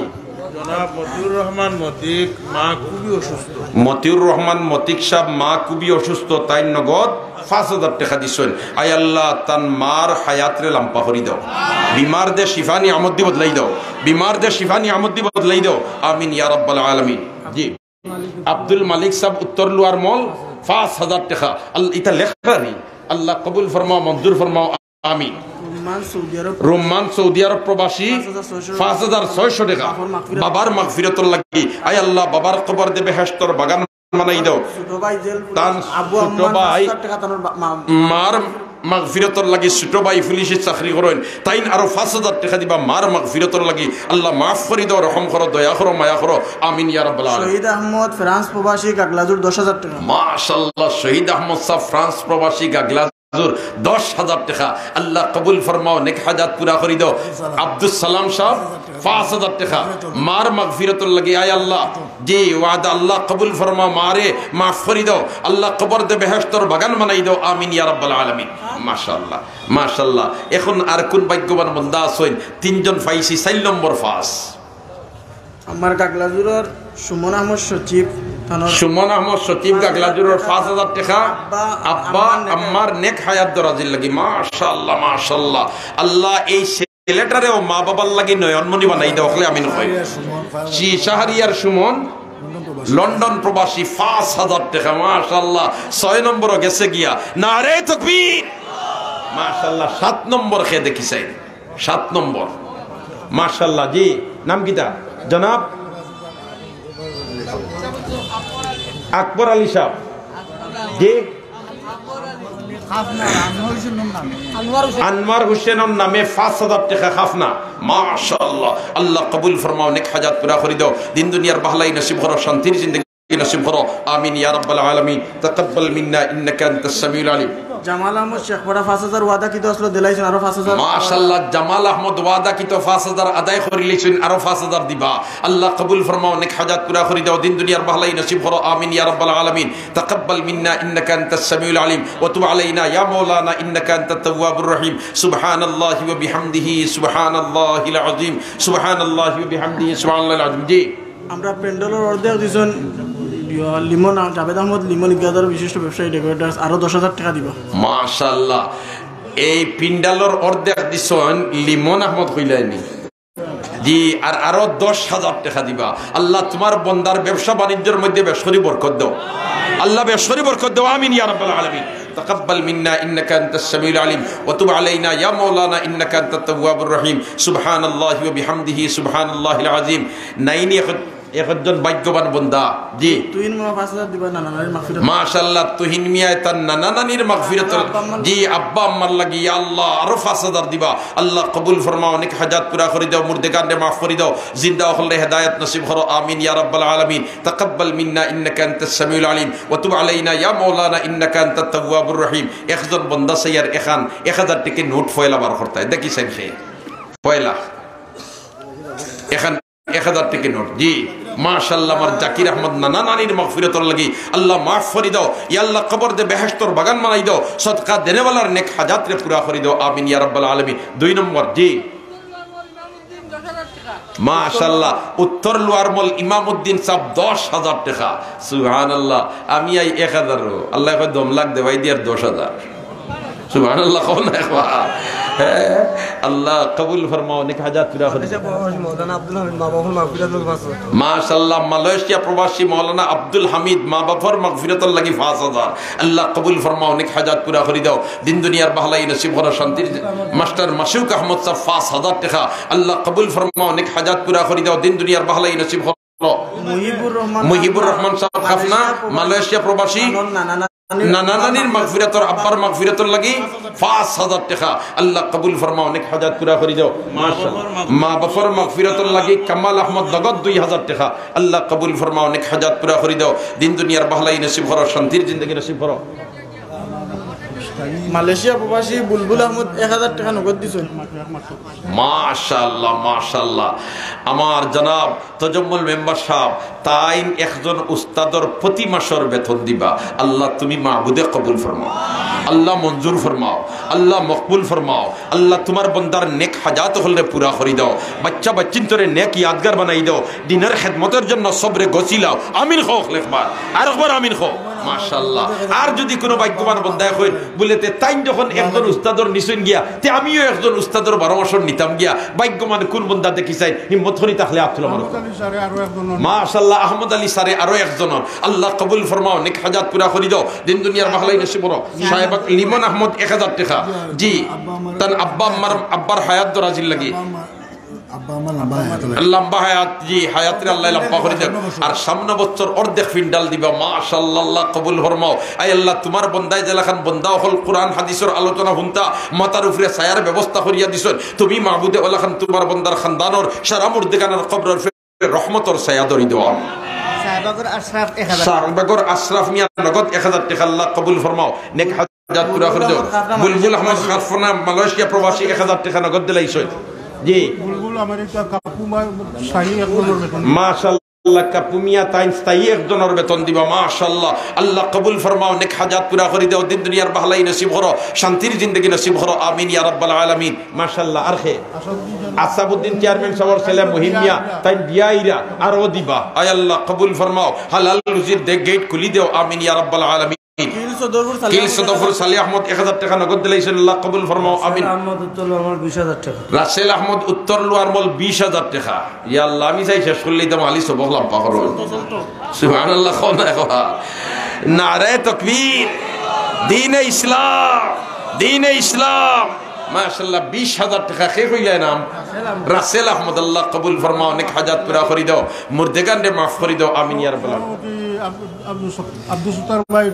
জনাব মতিউর রহমান মতিক, মা খুবই অসুস্থ। মতিউর রহমান মতিক সাব, মা খুবই অসুস্থ, তাইন নগদ পাঁচ হাজার টেকা দিছইন। আয় আল্লাহ, তান মার হায়াতরে লাম্বা করি দেও। বিমারদে শিফা নিয়ামতদি বদলাই দেও। বিমারদে শিফা নিয়ামতদি বদলাই দেও। আমিন ইয়া রাব্বাল আলামিন। জি। আব্দুল মালিক সাব উত্তর লোয়ার মল, পাঁচ হাজার টেকা। আল-, ইতা লেখরারি। আল্লাহ কবুল ফরমাও, মঞ্জুর ফরমাও। আমিন। রুম্মান সৌদি আরব রুম্মান সৌদি আরব প্রবাসী, পাঁচ হাজার ছয়শো পাঁচ হাজার ছয়শো টেকা। বাবার মাগফিরাত। বাবার মাগফিরাতর লাগি। আয় আল্লাহ, বাবার কবরদে বেহেশতর বাগান বানাই দেও। ছোট ভাই জেল পুলিশ, তান আবু ছোট আম্মার ভাই পাঁচ হাজার টেকা তানোর বা-, মা-, মার মাগফিরাতর লাগি, ছোট ভাই পুলিশে চাকরি করইন, তাইন আরো পাঁচ হাজার টেকা দিবা মার মাগফিরাতর লাগি। আল্লাহ মাফ করি দেও, রহম করো, দয়া করো, মায়া করো। আমিন ইয়া রাব্বাল আলামিন। শহীদ আহমদ ফ্রান্স প্রবাসী গাগলাজুর দশ হাজার টেকা। মাশাআল্লাহ, শহীদ আহমদ সাব ফ্রান্স প্রবাসী গাগলা হুজুর, দশ হাজার টেকা। আল্লাহ কবুল ফরমাও, নেক হায়াত পুরা করি দেও। আব্দুস সালাম সাব, পাঁচ হাজার টেকা। মার মাগফিরাতর লাগি, আয় আল্লাহ। জি, ওয়াদা আল্লাহ কবুল ফরমাও, মারে মাফ করি দেও। আল্লাহ কবরদে বেহেশতর বাগান বানাই দেও। আমিন ইয়া রাব্বাল আলামিন। মাশাআল্লাহ, মাশাআল্লাহ। এখন আর কোন ভাগ্যবান বন্দা আছইন? তিনজন পাইছি, চাইর নম্বর পাঁচ। আমার গাগলাজুরর সুমন আহমদ সচিব, তানোর সুমন আহমদ সচিব গাগলাজুরর পাঁচ হাজার টেকা। আব্বা, আব্বা আম্মার নেক আম্মার নেক হায়াত দরাজির লাগি। মাশাআল্লাহ, মাশাআল্লাহ। আল্লাহ এই ছেলেটারেও মা বাবার লাগি নয়নমণি বানাই দেও, হকলে আমিন কই। জি, শাহরিয়ার সুমন, লন্ডন প্রবাসী, পাঁচ হাজার টেকা। মাশাআল্লাহ, ছয় নম্বরও গেছে গিয়া। নারে তকবীর। মাশাআল্লাহ, সাত নম্বর কে দেখি চাই। সাত নম্বর। মাশাআল্লাহ, জি। নাম কিতা? জনাব আকবর আলী সাহেব। জি। খাফনা, আনোয়ার হোসেনর নামে। আনোয়ার হোসেন। আনোয়ার হোসেনর নামে পাঁচ হাজার টেকা খাফনা। মাশাআল্লাহ, আল্লাহ কবুল ফরমাও, নেক হাজাত পুরা করি দাও, দিন দুনিয়ার বাহলাই নসিব করো, শান্তির জিন্দেগি নসিব করো, আমিন ইয়া রাব্বাল আলামিন। তাকাব্বাল মিন্না ইন্নাকা আনতাস সামিউল আলিম। জামাল আহমদ শেখপাড়া পাঁচ হাজার ওয়াদাকৃত আসলো, দিলাইছইন আরো পাঁচ হাজার। মাশাআল্লাহ, জামাল আহমদ ওয়াদাকৃত পাঁচ হাজার আদায় করিলিছইন, আরো পাঁচ হাজার দিবা। আল্লাহ কবুল ফরমাও, নেক হাজাত পুরা করি দাও, দিন দুনিয়ার বাহলাই নসিব করো, আমিন ইয়া রাব্বাল আলামিন। তাকাব্বাল মিন্না ইন্নাকা আনতাস সামিউল আলিম ওয়া তুব আলাইনা ইয়া মাওলানা ইন্নাকা আনতাত তাওয়াবুর রহিম। সুবহানাল্লাহি ওয়া বিহামদিহি, সুবহানাল্লাহিল আযীম, সুবহানাল্লাহি ওয়া বিহামদিহি, সুবহানাল্লাহিল আযীম। জি। আমরা প্যান্ডেলর অর্ধেক দিছইন, ইয়া, লিমন আ-, জাভেদ আহমদ লিমন ইকবাজার বিশিষ্ট ব্যবসায়ী ডেকোরেটার্স, আরো দশ হাজার টেকা দিবা। মাশাআল্লাহ, এই প্যান্ডেলর অর্ধেক দিছইন লিমন আহমদ কইলাইনি। জি, আর আরো দশ হাজার টেকা দিবা। আল্লাহ, তোমার বন্দার ব্যবসা বাণিজ্যর মধ্যে বেশ করি বরকত দাও। আল্লাহ, বেশ করি বরকত দাও। আমিন ইয়া রাব্বাল আলামিন। তাকাব্বাল মিন্না ইন্নাকা আনতাস সামিউল আলিম ওয়া তুব আলাইনা ইয়া মাওলানা ইন্নাকা আনতাত তাওয়াবুর রহিম। সুবহানাল্লাহি ওয়া বিহামদিহি, সুবহানাল্লাহিল আযীম। নাইনি এখন একজন ভাগ্যবান বন্দা। জি। তুহিন মিয়া পাঁচ হাজার দিবা নানা নানির মাগফিরাত। মাশাআল্লাহ, তুহিন মিয়া তার নানা নানির মাগফিরাত। আব্বা আম্মার জি, আব্বা আম্মার লাগি, ইয়া আল্লাহ, আরো পাঁচ হাজার দিবা। আল্লাহ কবুল ফরমাও, অনেক হাজাত পুরা করি দাও, মুর্দেগানরে মাফ করি দাও, জিন্দা অকলরে হেদায়েত নসিব করো। আমিন ইয়া রাব্বাল আলামিন। তাকাব্বাল মিন্না ইন্নাকা আনতাস সামিউল আলিম ওয়া তুব আলাইনা ইয়া মাওলানা ইন্নাকা আনতাত তাওয়াবুর রহিম। একজন বন্দা সাইয়ার এখান এক হাজার টেকা নোট পয়লা বার করতায়। দেখি সাইন খে। পয়লা। এখান এক হাজার টেকা নোট। জি, মাশাআল্লাহ, আমার জাকির আহমদ নানা নানির মাগফিরাতর লাগি আল্লাহ মাফ করি দাও। ইয়া আল্লাহ, কবররে বেহেশতর বাগান বানাই দাও। সদকা দেনেওয়ালার নেক হাজাতরে পুরা করি দাও। আমিন ইয়া রাব্বাল আলামিন। দুই নম্বর, জি। মাশাআল্লাহ, উত্তর লোয়ার মল ইমামউদ্দিন সাহেব দশ হাজার টেকা। সুবহানাল্লাহ, আমি আই এক হাজার। আল্লায় কয় দম লাগ দে ভাই দিয়ার দশ হাজার। সুবহানাল্লাহ, কও না একবার। হ্যাঁ, আল্লাহ কবুল ফরমাও, নেক হাজাত পুরা করি। মালয়েশিয়া প্রবাসী মৌলানা আব্দুল হামিদ, মা বাবার মাগফিরাত। মাশাআল্লাহ, মালয়েশিয়া প্রবাসী মৌলানা আব্দুল হামিদ, মা বাবার মাগফিরাতর লাগি পাঁচ হাজার। আল্লাহ কবুল ফরমাও, নেক হাজাত পুরা করি দাও। দিন দুনিয়ার বাহলাই নসিব করো, শান্তির মাস্টার মাসুক আহমদ সাহেব পাঁচ হাজার টেকা। আল্লাহ কবুল ফরমাও, নেক হাজাত পুরা করি দাও। দিন দুনিয়ার বাহলাই নসিব করো। মুহিবুর রহমান মুহিবুর রহমান সাহেব খাফনা, মালয়েশিয়া প্রবাসী। নানা নানির মাগফিরাতর, আব্বার মাগফিরাতর লাগি পাঁচ হাজার টেকা। আল্লাহ কবুল ফরমাও, নেক হাজাত পুরা করি দাও। মাশাআল্লাহ। মা বাবার মাগফিরাতর লাগি কামাল আহমদ নগদ দুই হাজার টেকা। আল্লাহ কবুল ফরমাও, নেক হাজাত পুরা করি দাও। দিন দুনিয়ার বাহলাই নসিব করো, শান্তির জিন্দেগি নসিব করো। মালয়েশিয়া প্রবাসী বুলবুল আহমদ এক হাজার টেকা নগদ দিছইন। মাশাআল্লাহ, মাশাআল্লাহ। আমার জনাব তজম্মুল মেম্বার সাহেব, তাইন একজন উস্তাদর প্রতি মাসর বেতন দিবা। আল্লাহ, তুমি মাবুদে কবুল ফরমাও, আল্লাহ মঞ্জুর ফরমাও, আল্লাহ মকবুল ফরমাও। আল্লাহ, তোমার বন্দার নেক হাজাত অকলরে পুরা করি দাও, বাচ্চা বাচ্চিন্তরে নেক ইয়াদগার বানাই দাও, দিনের খেদমতর জন্য সবরে গছিলাও। আমিন কও একবার, আর একবার আমিন কও। মাশাআল্লাহ। আর যদি কোনো ভাগ্যবান বন্দায় কইন, বুলে, তে তাইন যখন একজন উস্তাদর নিছইন গিয়া, তে আমিও একজন উস্তাদর বারো মাসর নিতাম গিয়া। ভাগ্যবান কোন বন্দা দেখি চাই, হিম্মত করি থাকলে আত তুলা মারো। আহমদ আলী স্যারে আরো একজন। মাশাআল্লাহ, আহমদ আলী স্যারে আরো একজন। আল্লাহ কবুল ফরমাও, নেক হাজাত পুরা করি দাও, দিন দুনিয়ার বাহলাই নসিব করো। সাহেব লিমন আহমদ এক হাজার টেকা। জি, তান আব্বা আম্মার, আব্বার হায়াত দরাজির লাগি। আব্বা আমার লম্বা হায়াত অইলো। লম্বা হায়াত, জি, হায়াতরে আল্লাহ লম্বা করি দেন। আর সামনে বছর অর্ধেক পিন্ডাল দিবা, মাশাআল্লাহ, আল্লাহ কবুল ফরমাও। আয় আল্লাহ, তোমার বন্দায় যেলাখান বন্দা অকল কোরআন হাদিসর আলোচনা হুনতা, মাথার উপরে ছায়ার ব্যবস্থা করিয়া দিছইন। তুমি মাবুদে অলাখান তোমার বন্দার খানদানর সারা মুর্দেগানর কবরর উপরে রহমতর ছায়া ধরি দেওয়া। শাহবাগর আশরাফ এক হাজার। শাহবাগর আশরাফ মিয়া নগদ এক হাজার টেকা, আল্লাহ কবুল ফরমাও। নেক হাজাত পুরা করি দাও। বুলবুল আহমদ খাফনা, মালয়েশিয়া প্রবাসী, এক হাজার টেকা নগদ দিলাইছইন। জি। বুলবুল আমেরিকা কাপুমা স্থায়ী একজনর বেতন। মাশাআল্লাহ, কাপুমিয়া তাইন স্থায়ী একজনর বেতন দিবা। মাশাআল্লাহ, আল্লাহ কবুল ফরমাও, নেক হাজাত পুরা করি দাও, দিন দুনিয়ার বাহলাই নসিব করো, শান্তির জিন্দেগি নসিব করো। আমিন ইয়া রাব্বাল আলামিন। মাশাআল্লাহ, আর খে? আসাদুদ্দিন চেয়ারম্যান সাহেবর ছেলে মহিমিয়া, তাইন দিয়া আইরা, আরো দিবা। আয় আল্লাহ কবুল ফরমাও, হালাল রুজির দে গেট খুলি দেও। আমিন ইয়া রাব্বাল আলামিন। কিল সদরপুর সালে কিল সদরপুর সালে আহমদ এক হাজার টেকা নগদ দিলাইছইন, আল্লাহ কবুল ফরমাও, আমিন। আহমদ উত্তর লোয়ার মল বিশ হাজার টেকা। রাসেল আহমদ উত্তর লোয়ার মল বিশ হাজার টেকা। ইয়া আল্লাহ, আমি চাই শেষ করিলিতাম, আলী সবক লম্বা করো। সুবহানাল্লাহ, কও না একবার। নারায়ে তাকবীর, দ্বীনে ইসলাম, দ্বীনে ইসলাম। মাশাআল্লাহ, বিশ হাজার টেকা। কে কইলা নাম? রাসেল আহমদ। আল্লাহ কবুল ফরমাও, অনেক হাজাত পুরা করি দাও, মুর্দেগানরে মাফ করি দাও। আমিন ইয়া রাব্বাল আলামিন। আব্দুল, আব্দুল সত-, আব্দুল সত্তার ভাই,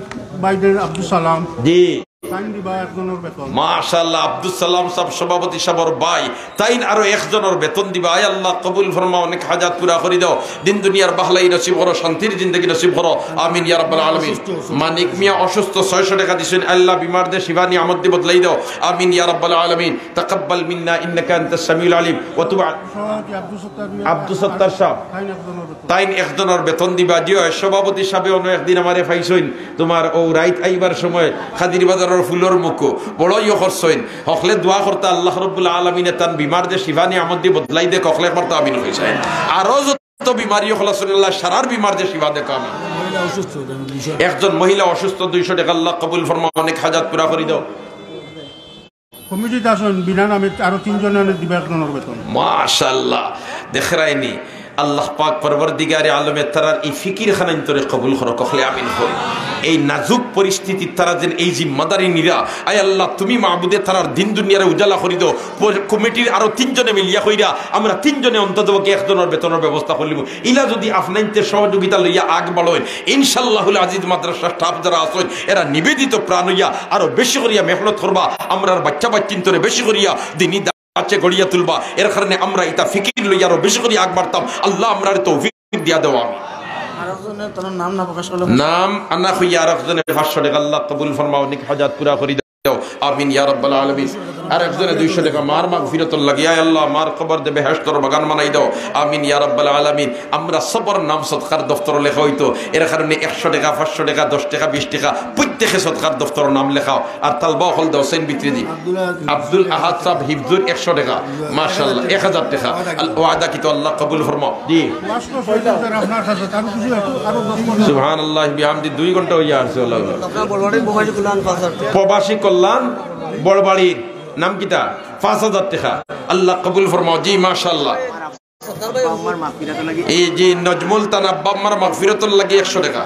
ভাইদের আব্দুল সালাম। জি। তাইন দিবা একজনর বেতন। মাশাআল্লাহ, আব্দুস সালাম সাব সভাপতি সাবর ভাই, তাইন আরো একজনর বেতন দিবা। আয় আল্লাহ, কবুল ফরমাও, অনেক হাজাত পুরা করি দাও। দিন দুনিয়ার বাহলাই নসিব করো, শান্তির জিন্দেগি নসিব করো। আমিন ইয়া রাব্বাল আলামিন। মানিক মিয়া অসুস্থ, ছয়শো টেকা দিছইন। আল্লাহ, বিমার দে শিফা নিয়ামত দি বদলাই দাও। আমিন ইয়া রাব্বাল আলামিন। তাকাব্বাল মিন্না ইন্নাকা আনতাস সামিউল আলিম। ওয়া তুব আল-, সভাপতি আব্দুস সত্তার মিয়া। আব্দুস সত্তার সাব। তাইন একজনর বেতন। তাইন একজনর বেতন দিবা। জি অয়, সভাপতি সাবে অন্য একদিন আমারে পাইছইন। তোমার ও রাইত আইবার সময় খাদির বাজারর ফুলর মুখো বড় ইয়ে করছইন। হকলে দোয়া করতা আল্লাহ রব্বুল আলামিনে তান বিমার দে শিফা নিয়ামত দি বদলাই দে, হকলে একবার তো আমিন কইছইন। আরো যত বিমারি হকল আছইন আল্লাহ সারার বিমার দে শিফা দে আমিন। মহিলা অসুস্থ, দুইশো। একজন মহিলা অসুস্থ, দুইশো টেকা আল্লাহ কবুল ফরমাও, অনেক হাজাত পুরা করি দাও। কমিটিত আছইন বিনা নামে আরো তিনজনে দিবা একজনর বেতন। মাশাআল্লাহ, দেখরায়নি আল্লাহ পাক পরওয়ারদিগারে আলমে তারার এই ফিকির খানাইন তোরে কবুল করো, হকলে আমিন কই। এই নাজুক পরিস্থিতিত তারা যেন এই জিম্মাদারি নিরা, আয় আল্লাহ তুমি মাবুদে তারার দিন দুনিয়ারে উজালা করি দাও। প-, কমিটির আরো তিনজনে মিলিয়া কইরা আমরা তিনজনে অন্তত পক্ষে একজনর বেতনর ব্যবস্থা করিলিমু। ইলা যদি আপনাইনতে সহযোগিতা লইয়া আগ বাড়ইন, ইনশাআল্লাহুল আজিজ মাদ্রাসার স্টাফ যারা আছইন এরা নিবেদিত প্রাণ অইয়া আরো বেশি করিয়া মেহনত করবা, আমরার বাচ্চা বাচ্চিন্তরে বেশি করিয়া দিনী আছে গড়িয়া তুলবা। এর কারণে আমরা ইতা ফিকির লইয়া আরো বেশি করি আগ বাড়তাম। আল্লাহ আমরারে তৌফিক দিয়া দেও। আমি আরেকজনে তার নাম না প্রকাশ করলে নাম আনা হইয়া আরেকজনে পাঁচশো টেকা আল্লাহ কবুল ফরমাও, অনেক হাজাত পুরা করি দাও। আমিন ইয়া রাব্বাল আলামিন। আরেকজনে দুইশো টেকা মার মাগফিরাতর লাগি, আয় আল্লাহ মার কবর দে বেহেশতর বাগান বানাই দাও। আমিন ইয়া রাব্বাল আলামিন। আমরা সবর নাম সদকার দফতর লেখা অইতো, এর কারণে একশো টেকা, পাঁচশো টেকা, দশ টেকা, বিশ টেকা প্রত্যেকে সদকার দফতর নাম লেখাও। আর তালবা হকল দে হোসেন বিক্রিজি। আব্দুল আহাদ সাহেব হিফজুর একশো টেকা। মাশাআল্লাহ, এক হাজার টেকা। আল-, ওয়াদা কিতা আল্লাহ কবুল ফরমাও। জি। সুবহানাল্লাহ বিহামদি, দুই ঘন্টা অইয়া আছে, আল্লাহ। প্রবাসী কল্যাণ বড়বাড়ির নাম কিতা? পাঁচ হাজার টেকা। আল্লাহ কবুল ফরমাও। জি, মাশাআল্লাহ। এই যে নজমুল তান আব্বা আম্মার মাগফিরাতর লাগি একশো টেকা।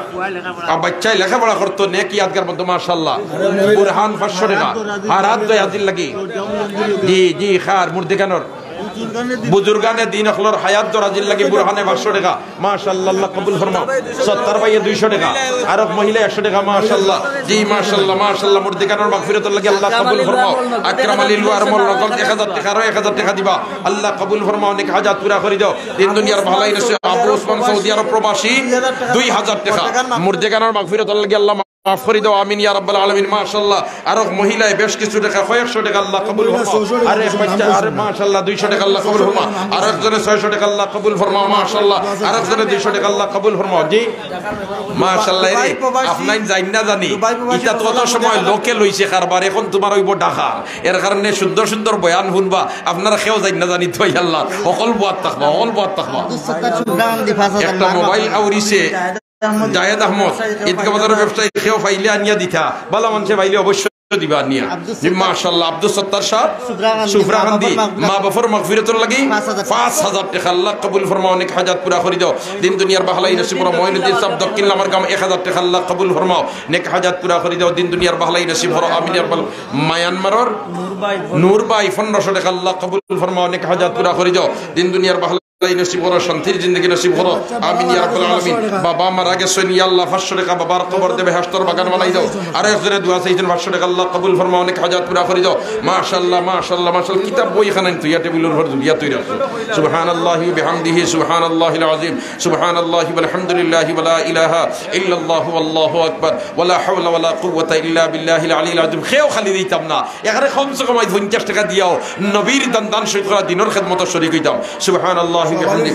আর বাচ্চায় লেখাপড়া করতো, নেক ইয়াদগার মতো, মাশাআল্লাহ। বুরহান পাঁচশো টেকা। আর হাত দয়া দিল লাগি। জি, জি, খার মুর্দিকানোর। বুজুর্গানে দিন অকলর হায়াত দরাজির লাগি বুরহানে পাঁচশো টেকা। মাশাআল্লাহ, আল্লাহ কবুল ফরমাও। সত্তার ভাইয়ে দুইশো টেকা। আরক মহিলা একশো টেকা, মাশাআল্লাহ। জি, মাশাআল্লাহ, মাশাআল্লাহ। মুর্দিকানোর মাগফিরাতর লাগি আল্লাহ কবুল ফরমাও। আকরাম আলী লুয়ার মোল্লা নগদ এক হাজার টেকা, আরো এক হাজার টেকা দিবা। আল্লাহ কবুল ফরমাও, অনেক হাজাত পুরা করি দাও। দিন দুনিয়ার ভালাই নসিব। আবু ওসমান সৌদি আরব প্রবাসী দুই হাজার টেকা। মুর্দেগানোর মাগফিরাতর লাগি আল্লাহ মাফ করি দাও। আমিন ইয়া রাব্বাল আলামিন। মাশাআল্লাহ। আরো মহিলায় বেশ কিছু টেকা, কয়েকশো টেকা আল্লাহ কবুল ফরমাও। আরে বাচ্চা, আরে মাশাআল্লাহ, দুইশো টেকা আল্লাহ কবুল ফরমাও। আরেকজনে ছয়শো টেকা আল্লাহ কবুল ফরমাও। মাশাআল্লাহ। আরেকজনে দুইশো টেকা আল্লাহ কবুল ফরমাও। জি। মাশাআল্লাহ রে, আপনাইন জাইন না জানি। ইতা তো অত সময় লোকে লইছে কারবার, এখন তোমার অইবো ঢাকা। এর কারণে সুন্দর সুন্দর বয়ান হুনবা। আপনারা কেউ জাইন না জানি তো, আল্লাহ। হকল বুয়াত থাকবা, হকল বুয়াত থাকবা। আব্দুস সত্তার সুবহান দি পাঁচ হাজার একটা মোবাইল আউরিছে। জায়েদ আহমদ, ঈদগাহ বাজারের ব্যবসায়ী, কেউ পাইলে আনিয়া দিতা। ভালা মানষে পাইলে অবশ্যই দিবা আনিয়া। জি, মাশাআল্লাহ, আব্দুস সত্তার সাহেব, সুফরাকান্দি, মা বাফর মাগফিরাতর লাগি পাঁচ হাজার টেকা আল্লাহ কবুল ফরমাও, নেক হাজাত পুরা করি দাও। দিন দুনিয়ার বাহলাই নসিব করো। মঈনুদ্দিন সাহেব, দক্ষিণ লামার গাম, এক হাজার টেকা আল্লাহ কবুল ফরমাও, নেক হাজাত পুরা করি দাও। দিন দুনিয়ার বাহলাই নসিব করো। আমিন ইয়া রাব্বাল। মায়ানমারর নূর ভাই, পনেরোশো টেকা আল্লাহ কবুল ফরমাও, নেক হাজাত পুরা করি দাও। দিন দুনিয়ার বাহলাই নসিব করো, শান্তির জিন্দেগি নসিব করো। আমিন ইয়া রাব্বাল আলামিন। বাবা মারা গেছইন, ইয়া আল্লাহ, পাঁচশো টেকা বাবার কবর দে বেহেশতর বাগান বানাই দাও। আর একজনে দোয়া চাইছইন, পাঁচশো টেকা আল্লাহ কবুল ফরমাও, অনেক হাজাত পুরা করি দাও। মাশাআল্লাহ, মাশাআল্লাহ, মাশাআল্লাহ। কিতাব বই খানাইন তুইয়া টেবিলর উপর ঝুলিয়া তুই রাখছো। সুবহানাল্লাহি ওয়া বিহামদিহি, সুবহানাল্লাহিল আযীম, সুবহানাল্লাহি ওয়াল হামদুলিল্লাহি ওয়া লা ইলাহা ইল্লাল্লাহু ওয়াল্লাহু আকবার, ওয়া লা হাওলা ওয়া লা কুওয়াতা ইল্লা বিল্লাহিল আলিয়্যিল আযীম। কেউ খালি দিতাম না। এখানে কমসে কম আজ পঞ্চাশ টেকা দিয়াও নবীর দান দান শহীদ করা দিনর খেদমত শরিক হইতাম। সুবহানাল্লাহি ওয়া বিহামদিহি।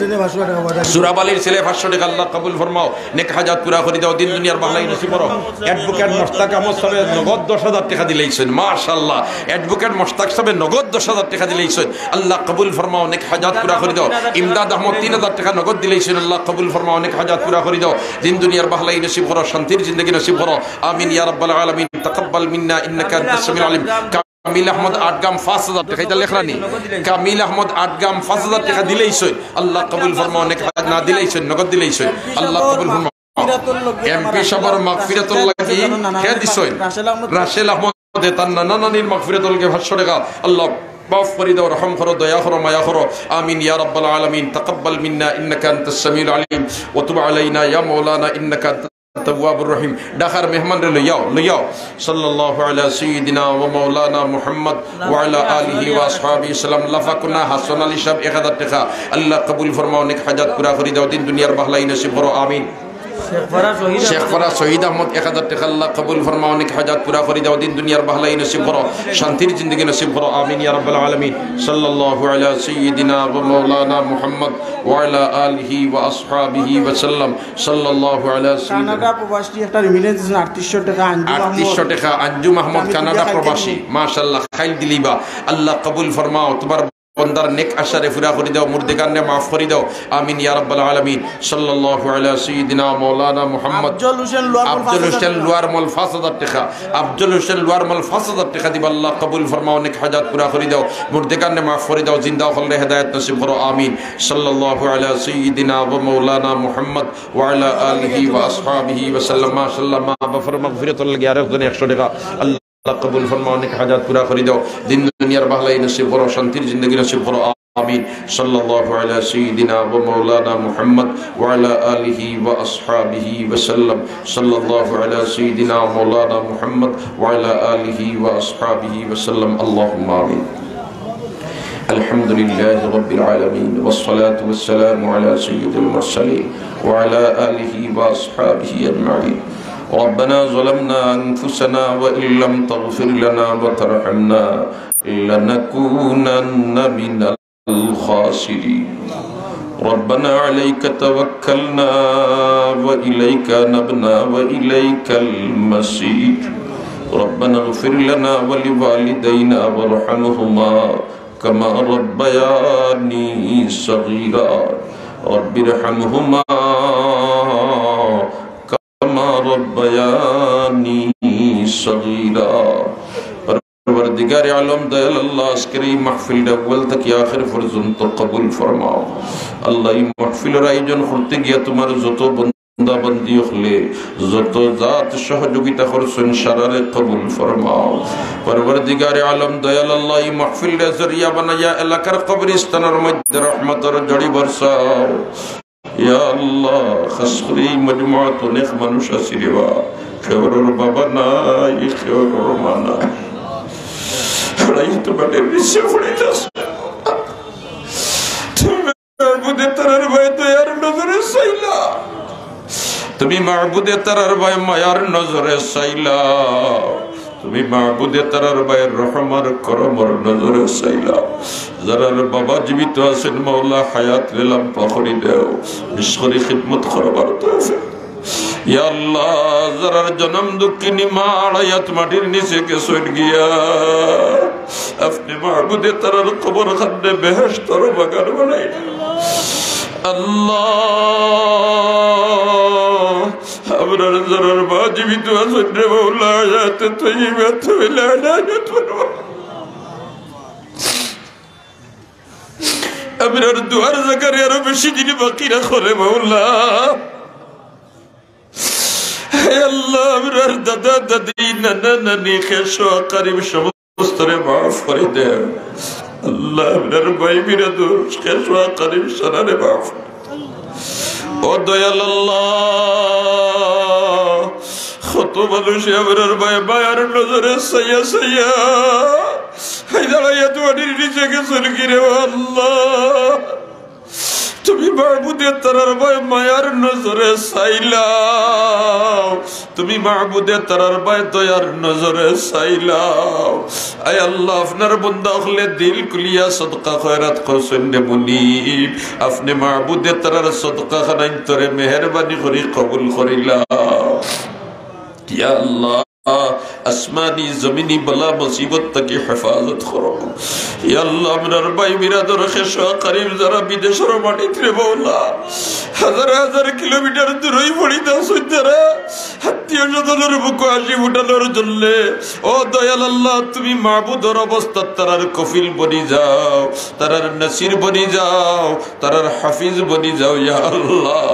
সুরাব আলীর ছেলে পাঁচশো টেকা আল্লাহ কবুল ফরমাও, নেক হাজাত পুরা করি দাও, দিন দুনিয়ার ভালাই নসিব করো। অ্যাডভোকেট মোশতাক আহমদ সাহেব নগদ দশ হাজার টেকা দিলাইছইন, মাশাআল্লাহ। অ্যাডভোকেট মোশতাক সাহেব নগদ দশ হাজার টেকা দিলাইছইন, আল্লাহ কবুল ফরমাও, নেক হাজাত পুরা করি দাও। ইমদাদ আহমদ তিন হাজার টেকা নগদ দিলাইছইন, আল্লাহ কবুল ফরমাও, নেক হাজাত পুরা করি দাও। দিন দুনিয়ার ভালাই নসিব করো, শান্তির জিন্দেগি নসিব করো। আমিন ইয়া রাব্বাল আলামিন। তাকাব্বাল মিন্না ইন্নাকা আনতাস সামিউল আলিম। কামিল আহমদ আটগাম পাঁচ হাজার টেকা, ইটা লেখরানি। কামিল আহমদ আটগাম পাঁচ হাজার টেকা দিলাইছইন, আল্লাহ কবুল ফরমাও, নেক হাজাত না দিলাইছইন, নগদ দিলাইছইন, আল্লাহ কবুল ফরমাও। এমপি সাহেবর মাগফিরাতর লাগি কে দিছইন? রাসেল আহমদ, তার নানা নানির মাগফিরাতর লাগি পাঁচশো টেকা। আল্লাহ মাফ করি দাও, রহম করো, দয়া করো, মায়া করো। আমিন ইয়া রাব্বাল আলামিন। তাকাব্বাল মিন্না ইন্নাকা আনতাস সামিউল আলিম ওয়া তুব আলাইনা ইয়া মাওলানা ইন্নাকা আনতাত তাওয়াবুর রহিম। ঢাকার মেহমানরে লইয়াও, লইয়াও। সাল্লাল্লাহু আলা সাইয়্যিদিনা ওয়া মাওলানা মুহাম্মদ ওয়া আলা আলিহি ওয়া আসহাবিহি সাল্লাম। লাফাকুনা হাসান আলী সাহেব এক হাজার টেকা। আল্লাহ কবুল ফরমাও, অনেক হাজাত পুরা করি দাও, দিন দুনিয়ার ভালাই নসিব করো, আমিন। শেখপাড়া শহীদ আহমদ এক হাজার টেকা। আল্লাহ কবুল ফরমাও, অনেক হাজাত পুরা করি দাও, দিন দুনিয়ার ভালাই নসিব করো, শান্তির জিন্দেগি নসিব করো, আমিন ইয়া রাব্বাল আলামিন। সাল্লাল্লাহু আলা সাইয়্যিদিনা ওয়া মাওলানা মুহাম্মদ ওয়া আলা আলিহি ওয়া আসহাবিহি ওয়া সাল্লাম। সাল্লাল্লাহু আলা সাইয়্যিদিনা। কানাডা প্রবাসী একটা রেমিটেন্স দিয়েছেন আটত্রিশশো টাকা, আঞ্জুম আহমদ। আটত্রিশশো টাকা, আঞ্জুম আহমদ, আমি কানাডা প্রবাসী। মাশাআল্লাহ, খাইল দিলিবা। আল্লাহ কবুল ফরমাও, তোমার বন্দার নেক আশারে পুরা করি দাও, মুর্দেগানরে মাফ করি দাও। আমিন ইয়া রাব্বাল আলামিন। সাল্লাল্লাহু আলা সাইয়্যিদিনা মাওলানা মুহাম্মদ। আফজল হোসেন লোয়ার মল আফজল পাঁচ হাজার হোসেন টাকা। লোয়ার মল পাঁচ হাজার টাকা। আফজল হোসেন লোয়ার মল পাঁচ হাজার টাকা দিবা। আল্লাহ কবুল ফরমাও, অনেক হাজাত পুরা করি দাও, মুর্দেগানরে মাফ করি দাও, জিন্দা অকলরে হেদায়েত নসিব করো। আমিন। সাল্লাল্লাহু আলা সাইয়্যিদিনা ওয়া মাওলানা মুহাম্মদ ওয়া আলা আলিহি ওয়া আসহাবিহি ওয়া সাল্লাম। মাশাআল্লাহ, মা বাফর মাগফিরাতর লাগি আরো একজনে একশো টাকা। আল্লাহ কবুল ফরমাও, অনেক হাজাত পুরা করি দাও, দিন দুনিয়ার ভালাই নসিব করো, শান্তির জিন্দেগি নসিব করো। আমিন। সাল্লাল্লাহু আলা সাইয়্যিদিনা ওয়া মাওলানা মুহাম্মদ ওয়া আলা আলিহি ওয়া আসহাবিহি ওয়া সাল্লাম। সাল্লাল্লাহু আলা সাইয়্যিদিনা ওয়া মাওলানা মুহাম্মদ ওয়া আলা আলিহি ওয়া আসহাবিহি ওয়া সাল্লাম। আল্লাহুম্মা আমিন। الحمد لله رب العالمين، والصلاة والسلام على سيد المرسلين وعلى آله وأصحابه أجمعين. ربنا ظلمنا أنفسنا وإن لم تغفر لنا وترحمنا لنكونن من الخاسرين. ربنا عليك توكلنا وإليك أنبنا وإليك المصير. ربنا اغفر لنا ولوالدينا وارحمهما كما ربياني صغيرا. رب ارحمهما كما ربياني صغيرا. পরওয়ারদিগারে আলম, দয়াল আল্লাহ, আজকের এই মাহফিলটা আউয়াল থাকি আখের পর্যন্ত কবুল ফরমাও। আল্লাহ, এই মাহফিলর আয়োজন করতে গিয়া তোমার যত বন্দা বান্দি অকলে যত জাত সহযোগিতা করছইন, সারারে কবুল ফরমাও। পরওয়ারদিগারে আলম, দয়াল আল্লাহ, এই মাহফিলরে জরিয়া বানাইয়া এলাকার কবরস্থানর মধ্যে রহমতর ঝড়ি বরসাও। ইয়া আল্লাহ, খাস করি এই মজমাত অনেক মানুষ আছি রে বা, কেউর বাবা নাই, কেউর মা নাই, তারা তো বাড়ির নিচে পড়ে আছে। তুমি মাবুদে তারার বায় দয়ার নজরে চাইলা। তুমি মাবুদে তারার বায় মায়ার নজরে চাইলা। তুমি মাবুদে তারার বায় রহম আর করমর নজরে চাইলা। যারার বাবা জীবিত আছেন, মাওলা, হায়াতরে লম্বা করি দেও, বিশেষ করি খিদমত করবার তৌফিক। ইয়া আল্লাহ, যারার জনম দুঃখিনী মা আড়াই হাত মাটির নিচে গেছইন গিয়া, আপনে মাবুদে তারার কবর খানরে বেহেশতর বাগান বানাই দেও। আল্লাহ, আমরার যারার মা জীবিত আছইন রে মাওলা, হায়াতে তৈয়বা তুমি লানায়াত ফরমাও। আমরার দুয়ার জাগারে আরো বেশি দিন বাকি রাখো রে মাওলা। হে আল্লাহ, আমরার দাদা দাদি, নানা নানি, খেশ ও আকরিব সমস্তরে মাফ করি দেও। আল্লাহ, আমরার ভাই বিরাদর খেশ ও আকরিব সারারে মাফ। ও দয়াল আল্লাহ, কত মানুষে আমরার বায় মায়ার নজরে চাইয়া চাইয়া এই দাঁড়াইয়া তোমার নিচে গেছইন গি রে আল্লাহ। তুমি মাবুদে তারার বায় মায়ার নজরে চাইলাও, তুমি মাবুদে তারার বায় দয়ার নজরে চাইলাও। আয় আল্লাহ, আপনার বন্দা অকলে দিল খুলিয়া সদকা খয়রাত করছইন রে মুনিব, আপনে মাবুদে তারার সদকা খানাইন্তরে মেহেরবানি করি কবুল করিলাও। ইয়া আল্লাহ, আসমানি জমিনি বালা মুসিবত থাকি হেফাজত করো। ইয়া আল্লাহ, আমরার ভাই বিরাদর খেশ ও আকরিব যারা বিদেশর মাটিত রে মাওলা, হাজার হাজার কিলোমিটার দূরই পড়িতা আছইন তারা, আত্মীয় স্বজনর বুকো হাসি ফুটানোর জন্যে। ও দয়াল আল্লাহ, তুমি মাবুদর অবস্থাত তারার কফিল বনি যাও, তারার নাসির বনি যাও, তারার হাফিজ বনি যাও, ইয়া আল্লাহ।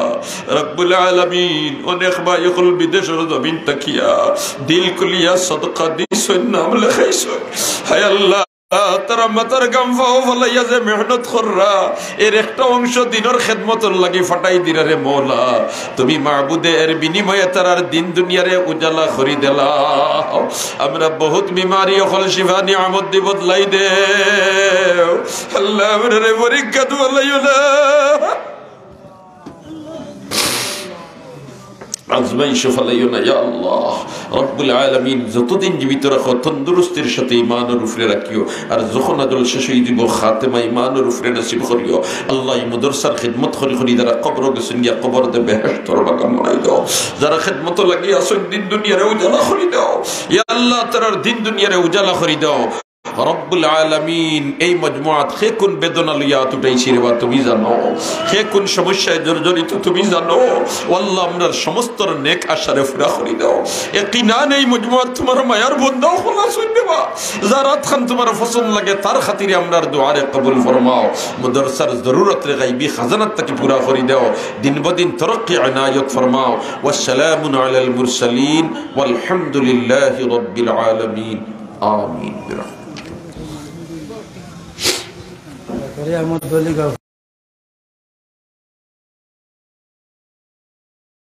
রব্বুল আলামিন, অনেক ভাই অকল বিদেশর জমিন থাকিয়া দিল খুলিয়া সদকা দিছইন, নাম লেখাইছইন। হায় আল্লাহ, আহ, তারা মাথার ঘাম পাও ফালাইয়া যে মেহনত কররা, এর একটা অংশ দিনর খেদমতর লাগি ফাটাই দিরা রে মৌলা। তুমি মাবুদে এর বিনিময়ে তারার দিন দুনিয়ারে উজালা করি দিলাও। আমরা বহুত বিমারি অকল শিফা নিয়ামত দি বদলাই দেও। আল্লাহ, আমরারে পরীক্ষাত ফালাইও না। আজমাইশো ফালাইও না, ইয়া আল্লাহ। রব্বুল আলামিন, যতদিন জীবিত রাখো, তন্দুরুস্তির সাথে ইমানর উপরে রাখিও। আর যখন আজল শেষ অই যিবো, খাতেমা ইমানর উপরে নসিব করিও। আল্লাহ, এই মাদ্রাসার খেদমত করি করি যারা কবরো গেছইন গিয়া, কবররে বেহেশতর বাগান বানাই দেও। যারা খেদমতো লাগিয়া আছইন, দিন দুনিয়ারে উজালা করি দেও। ইয়া আল্লাহ, তারার দিন দুনিয়ারে উজালা করি দেও। রব্বুল আলামিন, এই মজমুয়াত কে কুন বেদনা লইয়া আত উঠাইছি রে বা, তুমি জানো। কে কুন সমস্যায় জর্জরিত, তুমি জানো। ও আল্লাহ, আমরার সমস্ত নেক আশারে পুরা করি দেও। ইয়াকিনান এই মজমুয়াত তুমার মায়ার বন্দা অকল আছইন রে বা। যার আতখান তুমার পছন্দ লাগে, তার খাতিরে আমরার দোয়ারে কবুল ফরমাও। মাদ্রাসার জরুরতরে গাইবি খাজানাত থাকি পুরা করি দেও। দিন বদিন তরক্কি এনায়ত ফরমাও। ওয়াসসালামুন আলাল মুরসালিন ওয়ালহামদুলিল্লাহি রাব্বিল আলামিন। আমিন।